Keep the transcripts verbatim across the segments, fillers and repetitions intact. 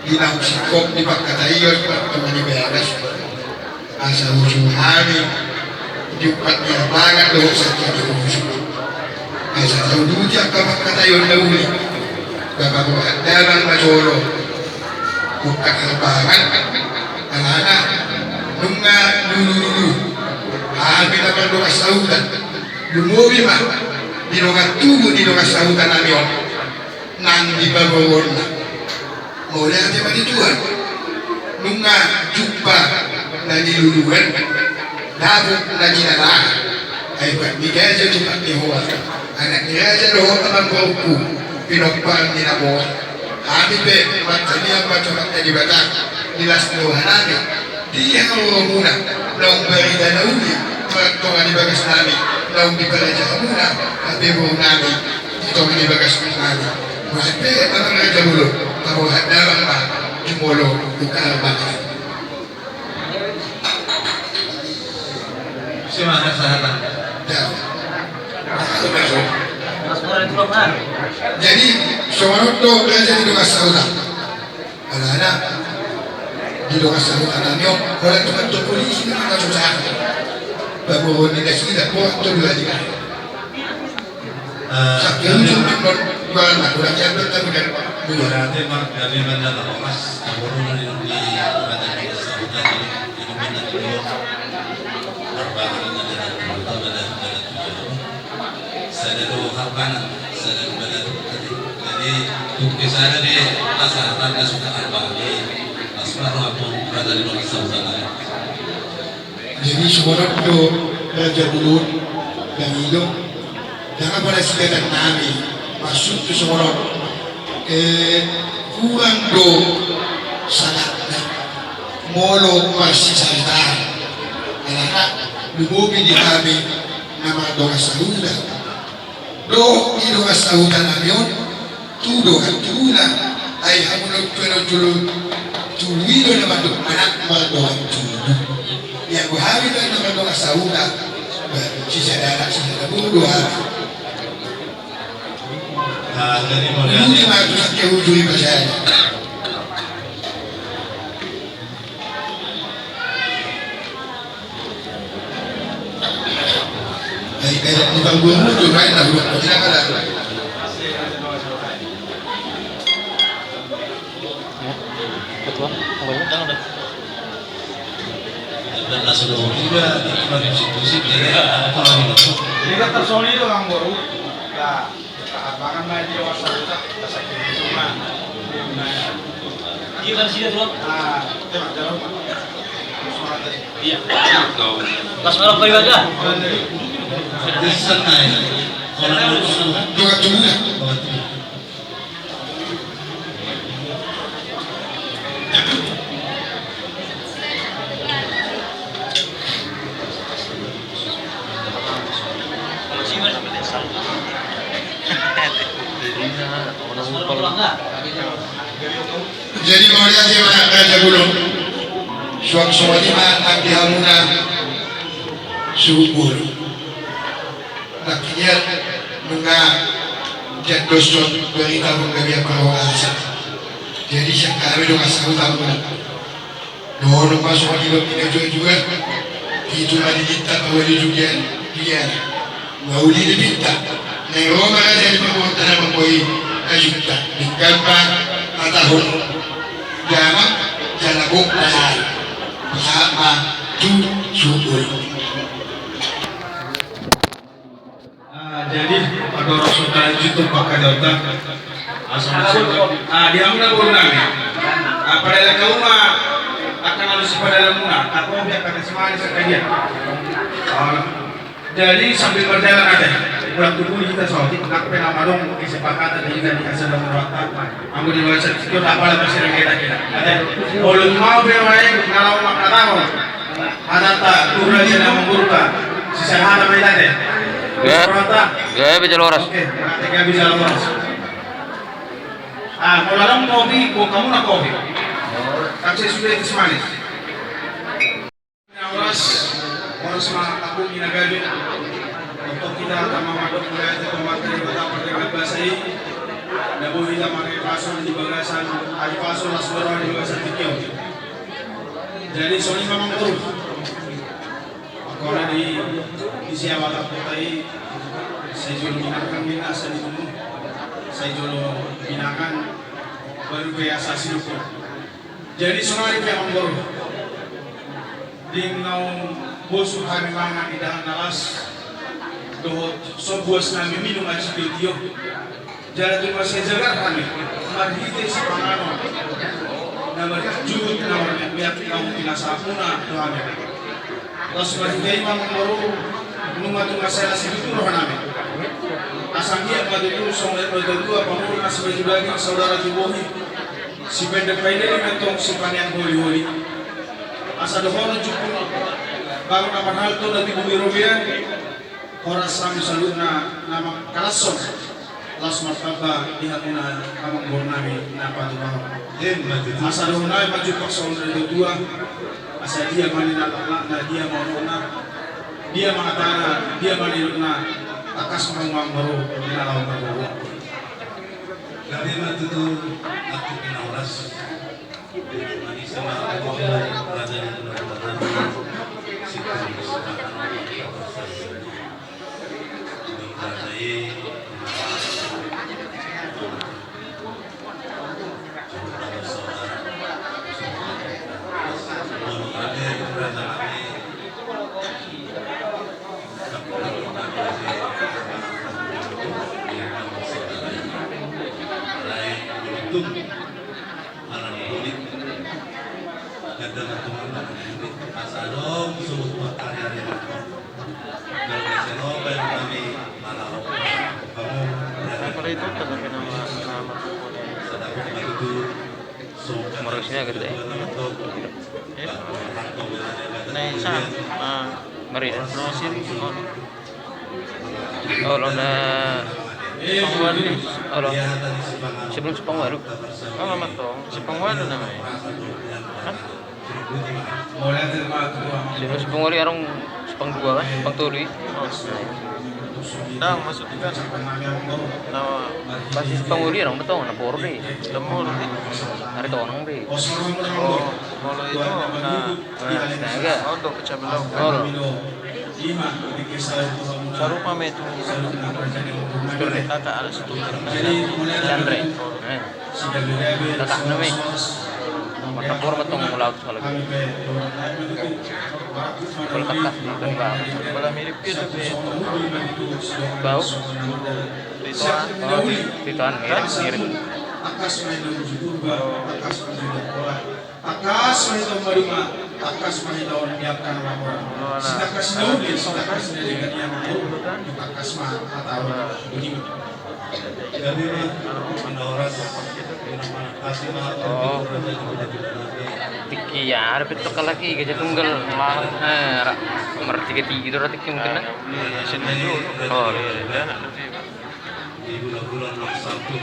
Di na singkop di pangkataion, pangkataion di bagas. Asa hujur hami di umpat ni Arbangan dohot satia ni hujur. Asa tauduti angka pangkataion na uli. Bapak Bohat Damang ma jolo. Umpat Arbangan. Alana nunga lulululu hami na mardongan sahuta. Lumobi ma di dongan tubu ni dongan sahuta nami on nang di paboaonna. Mauliate ma di Tuhan. Nunga jumpa na niluluan, dapot na ninalahan. Ai pat ni gaja jumpa ni hoa. Anak ni raja dohot amang borungku, pinompar ni na boa. Hami pe martangiang ma tu Amanta Debata di las ni roha nami. Di hamu ramuna naung barita na uli, martonga ni bagas nami, naung diparaja hamuna, hape boru nami, di tonga ni bagas nami. Boha pe amang raja bolon, paboa damang ma jumolo tu Arbangan. Sima sahata. Jadi songon on do raja di dongan sahuta. Alana di dongan sahuta nami on, holan tu kantor polisi na mangasusahan. Paboaon ni nasida, boaon tu dua di kan. Sakit ujung ni non, barang aku lagi ambil tapi kan. Berarti mar kami mandala horas, paboaon ni di dongan sahuta nami, di dongan sahuta nami. Arbangan ni dongan sahuta nami. Sada do Arbangan, sada do Balatuk tadi. Jadi tung pe sada be asa tanda suka Arbangan i. Asmar ma pun raja di dongan sahuta nami. Jadi songon on do raja bolon, dang i do. Dang apa na sigatan nami maksud tu songon on. Eh, kurang do sagatna molo marsisaritaan. Alana lumobi di hami na mardongan sahuta dohot di dongan sahuta nami on tu dongan tubuna. Ai hamu na tua na jolo tubu i do na mandok anak mardongan tubu. Ia bo hami na mardongan sahuta, sisada anak sisada boru do hami. Jadi ma tu sangke hujur i pasahat. Ai kayak tukang guru tu main lah, guru. Tidak ada. Ketua, kembali. Dan langsung juga di konstitusi, jadi apa lagi? Jadi kan tersoni itu, Bang, baru. Nah. Arbangan ma di dongan sahuta, ta sakit ujung ma. Iya kan sida tuh. Ah, coba jalan. Iya. Pas malam kau ibadah. Dongan tubu. Jadi mauliate ma raja bolon. Suang songon i ma nang di hamuna suhut bolon. Nangkin nunga jonok doshon barita panggabean parhorasan. Jadi sian hami dongan sahuta muna. Dohonon ma songon i do, pinatuatua. Pitu ma di pinta, pauli jugian, jugian. Nga uli di pinta. Naeng ro ma raja di pamoruonta na mambohi hajutna. Denggan ma hatahon damang jala gok na sari. Pasahat ma tu suhut bolon. Ah, jadi padorong songon i lanjut tu pangkataion ta. Ah, di hamuna boru nami. Ah, padalahon hamu ma angka na dohot sipadalanmuna, angka kopi, angka teh manis, angka dia. Ah, jadi sambil berjalan ate, mulak tu pudi hita saotik, nang pe na adong kesepakatan di hita di hasadahon rohanta. Anggo di luar situ, apala masih ada kita-kita. Ate, olo mau pe main, na laho mangkatahon. Hatanta, tu raja na mangurpa. Sisahana ma hita ate. Gabe jala horas. Oke, gabe jala horas. Ah, molo adong kopi, gok hamu na kopi. Kasih sudah teh manis. Horas, horas ma hamu na gabe. Untuk hita tama mandok mulai tu pembantu di kota perdana bahasa ini. Na boi hita marhahipason di bagasan hahipason las ni roha di bagasan tingki on. Jadi songon i ma amangboru. Angkon na di isi awatak kota i, sai jolo binangan, asa di tumu, sai jolo binangan, baru pe asa siluku. Jadi sonari pe amangboru, dang naung bosur hami mangan indahan na las dohot so buas hami minum aek sitiotio. Jala tung mansai jagar hami marhite sipanganon na marjut na marmiakmiak naung pinasahatmuna tu hami. Laos marhite i ma amangboru, nunga tung mansai las situtu rohanami. Asa anggiat ma tutu songon na nidok ni natuatua, pamurnas baju daging, saudara tu bohi, sipendek paidai ma antong sipanean holiholi. Asa dohonon jumpa baru na marhalto na tibu di robean. Horas hami saluhutna na mangkalashon, laos martamba di hamuna amangborunami na patupahon. Asa dohononnami ma jumpa songon na nidok ni natuatua, asa dia ma ninna laklakna, dia ma unokna, dia ma hatana, dia ma nidokna, tangkas ma hamu amangboru na laho marboru. Gabe ma tutu, angkup ni na horas. Alani boni ganda na tulang na boni asa adong sulut pangkarian ni rangkon. Kalau bisa nopai kami malah. Apa itu? Tapi nama nama. Sedang itu. Marusnya gede. Nah, sa, ah, mari. Olo na Simpang Walu. Olo. Sebelum Simpang Walu. Oh, Mamatong. Simpang Walu namanya. Hah? Sebelum Simpang Walu, arung Simpang Dua kan? Simpang Tolu i. Oh. Nah, maksudnya kan. Nah, pas Simpang Walu, arung betong, na poro di. Temu di. Ari tonang di. Oh, kalau itu, nah. Nah, astaga. Untuk kecamatan. Olo. Sarupa ma itu. Kakak ada satu. Sandre. Eh. Kakak nama i. Mata poro betong mulaut soal itu. Kalau kakak di Tanba. Sebelah mirip itu. Bau. Titoan. Oh, Titoan mirip, mirip. Tangkas ma hita on maduma, tangkas ma hita on miangkan laporan. Sitangkas ni uli, sitangkas ni degan i ma, tangkas ma hata on. Boti ma. Oh. Tingki ya, ada pitu kalaki gaja tunggal. Eh, ra, martiga tiga do ra tingki mungkin na. Oh. Di bulan-bulan Sabtu.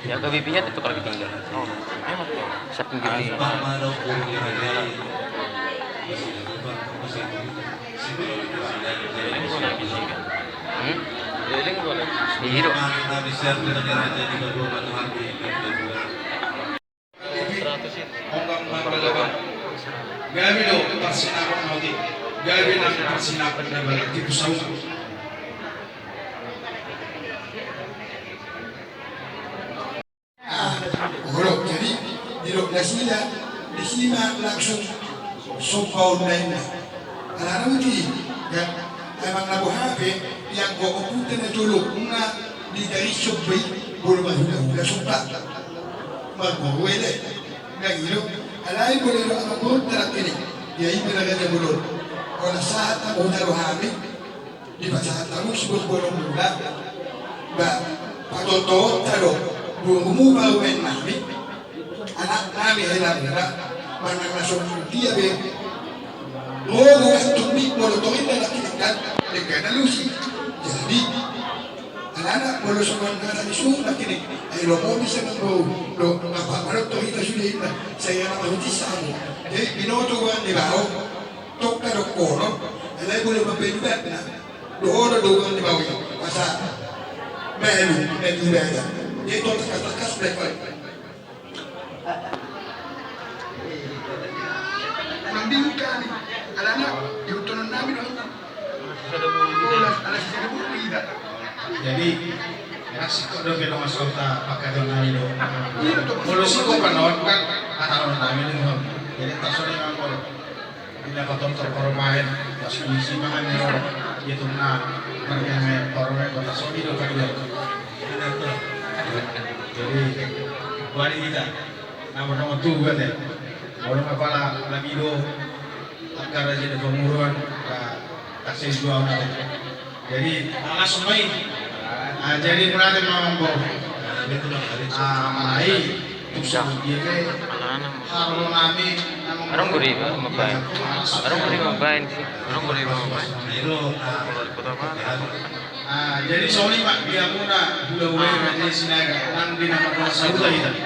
Ya, gabe pitu kalaki tinggal. Oh, emang. Sapinggu ni. Hmm? Iya, dong. Gabe do parsinapon na otik. Gabe nang parsinapon na balat di pusau. Ah, olo, jadi didok nasida, disi ma langsung somba on ninna. Alana uti, kan, emang na boha pe, ianggo ompunta na jolo, nga di dari somba i, bolo marhulahula somba. Marboru ede, nga i do, alai bolo do amangborunta nangkin i, ia i ma na raja bolon. Holan sahat ma hita rohami, dipasahat hamu sibolon-bolon muna, ba, patotoonta do, borumu baru maen nami, anaknami hela muna, manang na songon dia be, ro do gantung ni molo torinda nangkin kan, denggan alusi. Jadi, alana molo songon hata ni suhut nangkin, ai lomo bisa nang boru, do, apa molo torinda sude inna, sai anak mahutis samu. Jadi, binoto goar ni bao, tongka do kono, alai bolo mambaen ubatna. Dohonon do goar ni bao i, asa Baru, baru, baru. Jadi, tong tangkas-tangkas, baik, baik. Mambingung kami. Alana, dihutonon nami do. Bolas, ala sisada bulu kita. Jadi, enak singkop do, pe do masuk ta pakaton nami do. Iya, do. Molo singkop panon kan, kata nami do. Jadi, tak sore nganggur. Ina patontor poromaen, pas kunci mangan ni ro, dia tu na marmeme poromaen, botas sodi do kan dia. Jadi, wali kita, nama nama tu kan ya. Orang kepala lagi do, akar aja di pemuruan, tak sih jual. Jadi, alas mai. Ah, jadi berarti memang bau. Ah, betul, Bang. Ah, mai. Pusat dia ke. Haro nami. Orang beri, Bang, mabaen. Orang beri mabaen sih. Orang beri mabaen. Itu, ah, di kota mana? Ah, jadi sorry, Pak, dia pun dah, udah, udah, ah, jadi Sinaga. Nang di nama kuasa udah itu.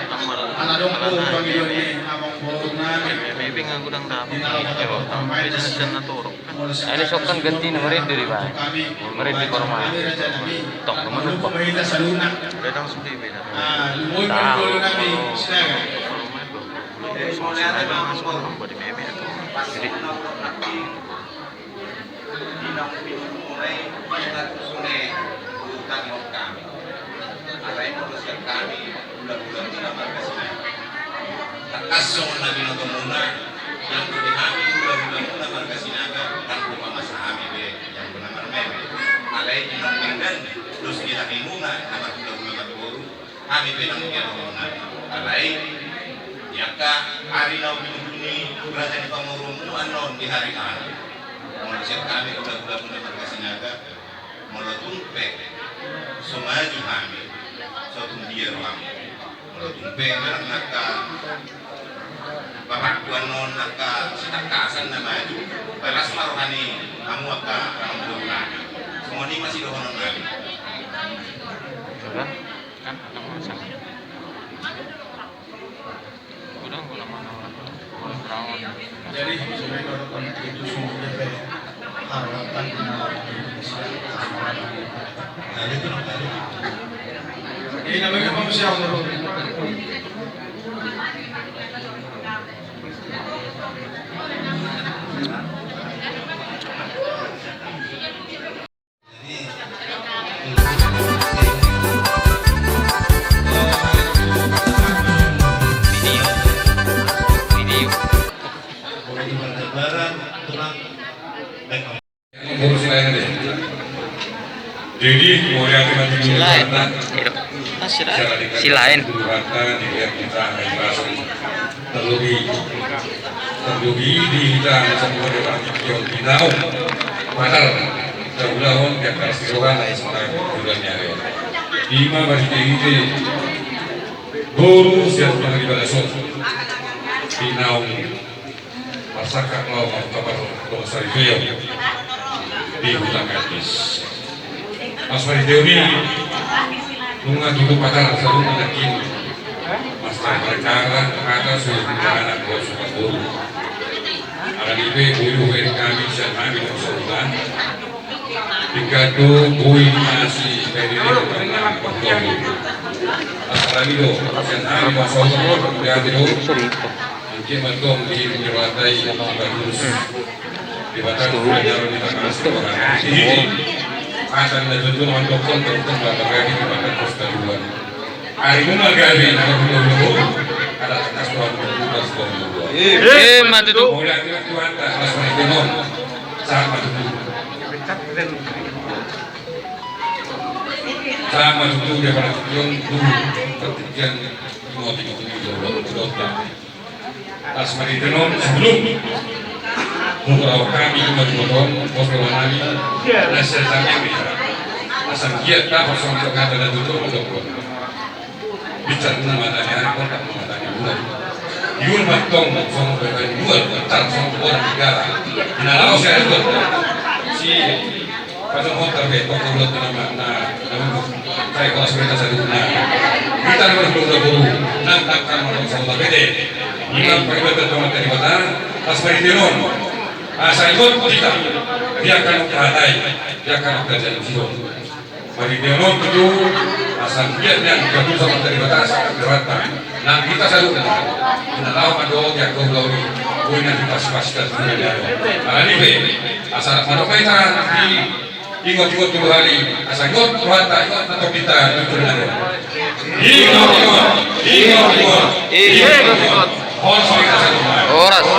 Anak dong, oh, pagi dia ini, abang bau nami. Maybe nggak gudang dah. Di nama kota, pemain. Bisa sana turun. Ini sokan ganti nomor itu di bang. Nomor itu di korma. Tok, nomor lupa. Tahu. Jadi. Alai molo sian hami, hula-hulamuna marga Sinaga. Tangkas songon na binotomuna, nang di hami hula-hulamuna marga Sinaga, nang pe mamasa hami be, nang pe na marmeme. Alai di nang pinggan, dos di hami muna, na marhula-hula marboru, hami pe nang di hami muna. Alai, di angka ari na ubi-ubi ni raja ni pamoruonmu annon di hari an. Molo sian hami hula-hulamuna marga Sinaga, molo tung pe so maju hami, so tung dia roham. Molo tung pe manang angka bapakku annon angka sitangkasan na maju, balas ma roha ni hamu angka amangboru nami. Songon i ma sidohonon nami. Kan, kan, kan, kan. Jadi, sebenarnya kalau itu sungguhnya kayak harapan. Ini namanya manusia menurut. Jadi, mauliate ma di Tuhan. Silaen. Silaen. Terlebih, terlebih di hita na sabuat di Binaung, Patar, Taulahon, di angka siroha na isma bulan nyari. Ima marhite-hite boru sian Pangaribalas on, Binaung, marsangkap laho mangkabar dongan saripeon di huta Gandis. Pas marhite on i, nunga tutu patar saluhutna nangkin. Mansai markara hata suhut anak buat suhut boru. Alani i pe boi do hubaen hami sian hami dongan sahuta. Tingkat do boi nasi dari dia. Alani do sian hami dongan sahuta, hati do. Angke ma tong di Debata i bagus. Debata i bagus. Di hata na tutu mandokkon tentang bapa gabe di mata kos kaduan. Ari muna gabe na berhulu-hulu. Ada tekas Tuhan bertugas berhulu. Eh, mati tu. Mauliate ma Tuhan ta, mas mati non. Sama tutu. Sama tutu dia pada tujuan dulu. Pertikian mau tiga puluh dua puluh. Las marhite on, sebelum mengurau kami cuma dua tahun, bos dua nami, nasihat kami, asal dia tak kosong kata dan tutur untuk. Bicara nama tanya, kota nama tanya bulan. Yun matong, song berani bulan, tak song bulan negara. Nah, lalu saya itu si Pasohot tabe, pokok ulat na, na, na, sai kelas mereka satu, na. Hita na marhula-hula boru, nang tangkang marhula-hula bete. Ima pake bete tong angka Debata, pas marhite on. Asa ingot hita, biarkan hatai, biarkan kerajaan Sion. Jadi dia mau tuju asal dia yang jatuh sama dari batas berata. Nah, kita selalu kena. Kita tahu kan doa dia kau tahu ni. Kau ini pasti pasti kan dia. Karena ini be asal mana main di ingot-ingot dulu hari. Asal ingot berata ingot atau kita tuju dari. Ingot ingot ingot ingot. Horas.